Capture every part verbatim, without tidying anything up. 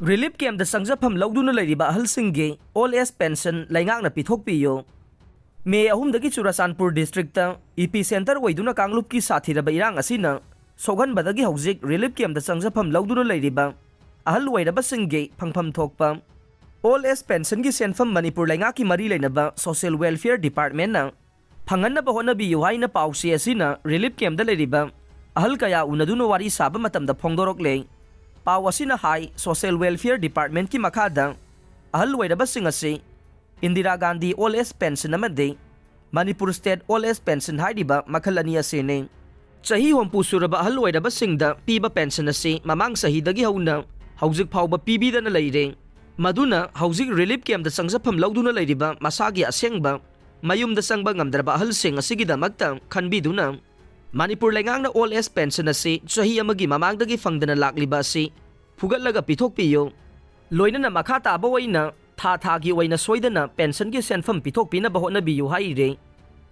Relief ꯀꯦꯝꯞꯇ ꯆꯪꯖꯐꯝ ꯂꯧꯗꯨꯅ ꯂꯩꯔꯤꯕ ꯑꯍꯜꯁꯤꯡꯒꯤ ꯑꯣꯜ ꯑꯦꯖ ꯄꯦꯟꯁꯟ ꯂꯩꯉꯥꯛꯅ ꯄꯤꯊꯣꯛꯄꯤꯌꯨ꯫ ꯃꯦ ꯑꯍꯨꯝꯗꯒꯤ ꯆꯨꯔꯆꯥꯟꯄꯨꯔ ꯗꯤꯁꯇ꯭ꯔꯤꯛꯇ ꯏꯄꯤ ꯁꯦꯟꯇꯔ ꯑꯣꯏꯗꯨꯅ ꯀꯥꯡꯂꯨꯞꯀꯤ ꯁꯥꯊꯤꯔꯕ ꯏꯔꯥꯡ ꯑꯁꯤꯅ ꯁꯣꯛꯍꯟꯕꯗꯒꯤ ꯍꯧꯖꯤꯛ ꯔꯤꯂꯤꯐ ꯀꯦꯝꯞꯇ ꯆꯪꯖꯐꯝ ꯂꯧꯗꯨꯅ ꯂꯩꯔꯤꯕ ꯑꯍꯜ ꯑꯣꯏꯔꯕꯁꯤꯡꯒꯤ ꯐꯪꯐꯝ ꯊꯣꯛꯄ ꯑꯣꯜ ꯑꯦꯖ ꯄꯦꯟꯁꯟꯒꯤ ꯁꯦꯟꯐꯝ ꯃꯅꯤꯄꯨꯔ ꯂꯩꯉꯥꯛꯀꯤ ꯃꯔꯤ ꯂꯩꯅꯕ ꯁꯣꯁꯤꯌꯦꯜ ꯋꯦꯜꯐꯤꯌꯔ ꯗꯤꯄꯥꯔꯠꯃꯦꯟꯅ ꯐꯪꯍꯟꯅꯕ ꯍꯣꯠꯅꯕꯤꯌꯨ ꯍꯥꯏꯅ ꯄꯥꯎꯆꯦ ꯑꯁꯤꯅ ꯔꯤꯂꯤꯐ ꯀꯦꯝꯞꯇ ꯂꯩꯔꯤꯕ ꯑꯍꯜ ꯀꯌꯥ ꯎꯅꯗꯨꯅ ꯋꯥꯔꯤ ꯁꯥꯕ ꯃꯇꯝꯗ ꯐꯣꯡꯗꯣꯔꯛꯂꯦ꯫ ꯄꯥꯎ ꯑꯁꯤꯅ ꯍꯥꯏ, ꯁꯣꯁꯤꯌꯦꯜ ꯋꯦꯜꯐꯤꯌꯔ ꯗꯤꯄꯥꯔꯠꯃꯦꯟꯠꯀꯤ ꯃꯈꯥꯗ ꯑꯍꯜ ꯑꯣꯏꯔꯕꯁꯤꯡ ꯑꯁꯤ Indira Gandhi old age pension ꯑꯃꯗꯤ Manipur state old age pension ꯍꯥꯏꯔꯤꯕ ꯃꯈꯜ ꯑꯅꯤ ꯑꯁꯤꯅꯤ꯫ ꯆꯍꯤ ꯍꯨꯝꯐꯨ ꯁꯨꯔꯕ ꯑꯍꯜ ꯑꯣꯏꯔꯕꯁꯤꯡꯗ ꯄꯤꯕ ꯄꯦꯟꯁꯟ ꯑꯁꯤ ꯃꯃꯥꯡ ꯆꯍꯤꯗꯒꯤ ꯍꯧꯅ ꯍꯧꯖꯤꯛ ꯐꯥꯎꯕ ꯄꯤꯕꯤꯗꯅ ꯂꯩꯔꯦ꯫ ꯃꯗꯨꯅ ꯍꯧꯖꯤꯛ ꯔꯤꯂꯤꯐ ꯀꯦꯝꯞꯇ ꯆꯪꯖꯐꯝ ꯂꯧꯗꯨꯅ ꯂꯩꯔꯤꯕ ꯃꯁꯥꯒꯤ ꯑꯁꯦꯡꯕ ꯃꯌꯨꯝꯗ ꯆꯪꯕ ꯉꯝꯗ꯭ꯔꯕ ꯑꯍꯜꯁꯤꯡ ꯑꯁꯤꯒꯤꯗꯃꯛꯇ ꯈꯟꯕꯤꯗꯨꯅ ꯃꯅꯤꯄꯨꯔ ꯂꯩꯉꯥꯛꯅ ꯑꯣꯜ ꯑꯦꯖ ꯄꯦꯟꯁꯟ ꯑꯁꯤ ꯆꯍꯤ ꯑꯃꯒꯤ ꯃꯃꯥꯡꯗꯒꯤ ꯐꯪꯗꯅ ꯂꯥꯛꯂꯤꯕ ꯑꯁꯤ ꯐꯨꯒꯠꯂꯒ ꯄꯤꯊꯣꯛꯄꯤꯌꯨ꯫ ꯂꯣꯏꯅꯅ ꯃꯈꯥ ꯇꯥꯕ ꯑꯣꯏꯅ ꯊꯥ ꯊꯥꯒꯤ ꯑꯣꯏꯅ ꯁꯣꯏꯗꯅ ꯄꯦꯟꯁꯟꯒꯤ ꯁꯦꯟꯐꯝ ꯄꯤꯊꯣꯛꯄꯤꯅꯕ ꯍꯣꯠꯅꯕꯤꯌꯨ ꯍꯥꯏꯔꯤ꯫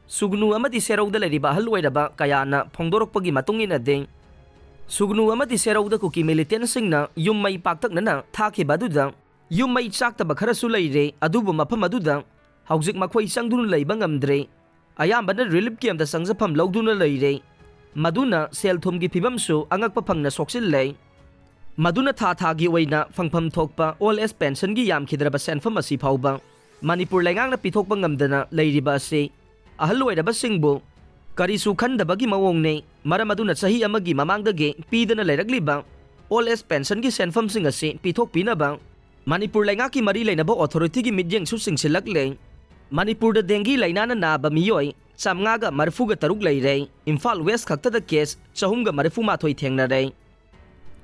ꯁꯨꯒꯅꯨ ꯑꯃꯗꯤ ꯁꯦꯔꯧꯗ ꯂꯩꯔꯤꯕ ꯑꯍꯜ ꯑꯣꯏꯔꯕ ꯀꯌꯥꯅ ꯐꯣꯡꯗꯣꯔꯛꯄꯒꯤ ꯃꯇꯨꯡ ꯏꯟꯅꯗꯤ, ꯁꯨꯒꯅꯨ ꯑꯃꯗꯤ ꯁꯦꯔꯧꯗ ꯀꯨꯀꯤ ꯃꯤꯂꯤꯇꯦꯟꯁꯤꯡꯅ ꯌꯨꯝ ꯃꯩ ꯄꯥꯛꯇꯛꯅꯅ ꯊꯥꯈꯤꯕ ꯑꯗꯨꯗ ꯌꯨꯝ ꯃꯩ ꯆꯥꯛꯇꯕ ꯈꯔꯁꯨ ꯂꯩꯔꯦ, ꯑꯗꯨꯕꯨ ꯃꯐꯝ ꯑꯗꯨꯗ ꯍꯧꯖꯤꯛ ꯃꯈꯣꯏ ꯆꯪꯗꯨꯅ ꯂꯩꯕ ꯉꯝꯗ꯭ꯔꯦ꯫ ꯑꯌꯥꯝꯕꯅ ꯔꯤꯂꯤꯐ ꯀꯦꯝꯞꯇ ꯆꯪꯖꯐꯝ ꯂꯧꯗꯨꯅ ꯂꯩꯔꯦ꯫ ꯃꯗꯨꯅ ꯁꯦꯜ ꯊꯨꯝꯒꯤ ꯐꯤꯕꯝꯁꯨ ꯑꯉꯛꯄ ꯐꯪꯅ ꯁꯣꯛꯆꯤꯜꯂꯦ꯫ ꯃꯗꯨꯅ ꯊꯥ ꯊꯥꯒꯤ ꯑꯣꯏꯅ ꯐꯪꯐꯝ ꯊꯣꯛꯄ ꯑꯣꯜ ꯑꯦꯖ ꯄꯦꯟꯁꯟꯒꯤ ꯌꯥꯝꯈꯤꯗ꯭ꯔꯕ ꯁꯦꯟꯐꯝ ꯑꯁꯤ ꯐꯥꯎꯕ ꯃꯅꯤꯄꯨꯔ ꯂꯩꯉꯥꯛꯅ ꯄꯤꯊꯣꯛꯄ ꯉꯝꯗꯅ ꯂꯩꯔꯤꯕ ꯑꯁꯤ ꯑꯍꯜ ꯑꯣꯏꯔꯕꯁꯤꯡꯕꯨ ꯀꯔꯤꯁꯨ ꯈꯟꯗꯕꯒꯤ ꯃꯑꯣꯡꯅꯤ꯫ ꯃꯔꯝ ꯑꯗꯨꯅ ꯆꯍꯤ ꯑꯃꯒꯤ ꯃꯃꯥꯡꯗꯒꯤ ꯄꯤꯗꯅ ꯂꯩꯔꯛꯂꯤꯕ ꯑꯣꯜ ꯑꯦꯖ ꯄꯦꯟꯁꯟꯒꯤ ꯁꯦꯟꯐꯝꯁꯤꯡ ꯑꯁꯤ ꯄꯤꯊꯣꯛꯄꯤꯅꯕ ꯃꯅꯤꯄꯨꯔ ꯂꯩꯉꯥꯛꯀꯤ ꯃꯔꯤ ꯂꯩꯅꯕ ꯑꯣꯊꯣꯔꯤꯇꯤꯒꯤ ꯃꯤꯠꯌꯦꯡꯁꯨ ꯆꯤꯡꯁꯤꯜꯂꯛꯂꯦ꯫ ꯃꯅꯤꯄꯨꯔꯗ ꯗꯦꯡꯒꯤ ꯂꯥꯏꯅꯥꯅ ꯅꯥꯕ ꯃꯤꯑꯣꯏ ꯆꯥꯝꯃꯉꯥꯒ ꯃꯔꯤꯐꯨꯒ ꯇꯔꯨꯛ ꯂꯩꯔꯦ꯫ ꯏꯝꯐꯥꯜ ꯋꯦꯁ ꯈꯛꯇꯗ ꯀꯦꯁ ꯆꯍꯨꯝꯒ ꯃꯔꯤꯐꯨ ꯃꯥꯊꯣꯏ ꯊꯦꯡꯅꯔꯦ꯫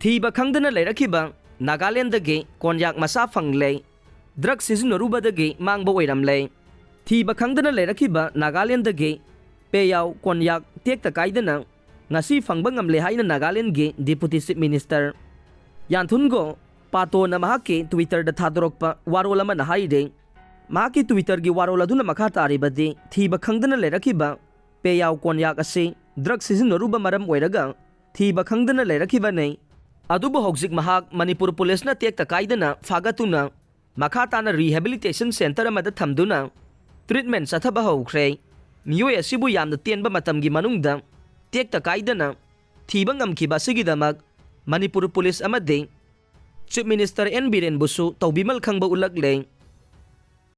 ꯊꯤꯕ ꯈꯪꯗꯅ ꯂꯩꯔꯛꯈꯤꯕ ꯅꯥꯒꯥꯂꯦꯟꯗꯒꯤ ꯀꯣꯟꯌꯥꯛ ꯃꯆꯥ ꯐꯪꯂꯦ꯫ ꯗ꯭ꯔꯒ ꯁꯤꯖꯤꯟꯅꯔꯨꯕꯗꯒꯤ ꯃꯥꯡꯕ ꯑꯣꯏꯔꯝꯂꯦ꯫ ꯊꯤꯕ ꯈꯪꯗꯅ ꯂꯩꯔꯛꯈꯤꯕ ꯅꯥꯒꯥꯂꯦꯟꯗꯒꯤ ꯄꯦꯌꯥꯎ ꯀꯣꯟꯌꯥꯛ ꯇꯦꯛꯇ ꯀꯥꯏꯗꯅ ꯉꯁꯤ ꯐꯪꯕ ꯉꯝꯂꯦ ꯍꯥꯏꯅ ꯅꯥꯒꯥꯂꯦꯟꯒꯤ ꯗꯤꯄꯨꯇꯤ ꯆꯤꯐ ꯃꯤꯅꯤꯁꯇꯔ ꯌꯥꯟꯊꯨꯟꯒꯣ ꯄꯥꯇꯣꯅ ꯃꯍꯥꯛꯀꯤ ꯇ꯭ꯋꯤꯇꯔꯗ ꯊꯥꯗꯣꯔꯛꯄ ꯋꯥꯔꯣꯜ ꯑꯃꯅ ꯍꯥꯏꯔꯤ꯫ ꯃꯍꯥꯛꯀꯤ ꯇ꯭ꯋꯤꯇꯔꯒꯤ ꯋꯥꯔꯣꯜ ꯑꯗꯨꯅ ꯃꯈꯥ ꯇꯥꯔꯤꯕꯗꯤ, ꯊꯤꯕ ꯈꯪꯗꯅ ꯂꯩꯔꯛꯈꯤꯕ ꯄꯦꯌꯥꯎ ꯀꯣꯟꯌꯥꯛ ꯑꯁꯤ ꯗ꯭ꯔꯒ ꯁꯤꯖꯤꯟꯅꯔꯨꯕ ꯃꯔꯝ ꯑꯣꯏꯔꯒ ꯊꯤꯕ ꯈꯪꯗꯅ ꯂꯩꯔꯛꯈꯤꯕꯅꯤ꯫ ꯑꯗꯨꯕꯨ ꯍꯧꯖꯤꯛ ꯃꯍꯥꯛ ꯃꯅꯤꯄꯨꯔ ꯄꯨꯂꯤꯁꯅ ꯇꯦꯛꯇ ꯀꯥꯏꯗꯅ ꯐꯥꯒꯠꯇꯨꯅ ꯃꯈꯥ ꯇꯥꯅ rehabilitation centre ꯑꯃꯗ ꯊꯝꯗꯨꯅ treatment ꯆꯠꯊꯕ ꯍꯧꯈ꯭ꯔꯦ꯫ ꯃꯤꯑꯣꯏ ꯑꯁꯤꯕꯨ ꯌꯥꯝꯅ ꯇꯦꯟꯕ ꯃꯇꯝꯒꯤ ꯃꯅꯨꯡꯗ ꯇꯦꯛꯇ ꯀꯥꯏꯗꯅ ꯊꯤꯕ ꯉꯝꯈꯤꯕ ꯑꯁꯤꯒꯤꯗꯃꯛ ꯃꯅꯤꯄꯨꯔ ꯄꯨꯂꯤꯁ ꯑꯃꯗꯤ Chief Minister ꯑꯦꯟ ꯕꯤꯔꯦꯟꯕꯨꯁꯨ ꯇꯧꯕꯤꯃꯜ ꯈꯪꯕ ꯎꯠꯂꯛꯂꯦ꯫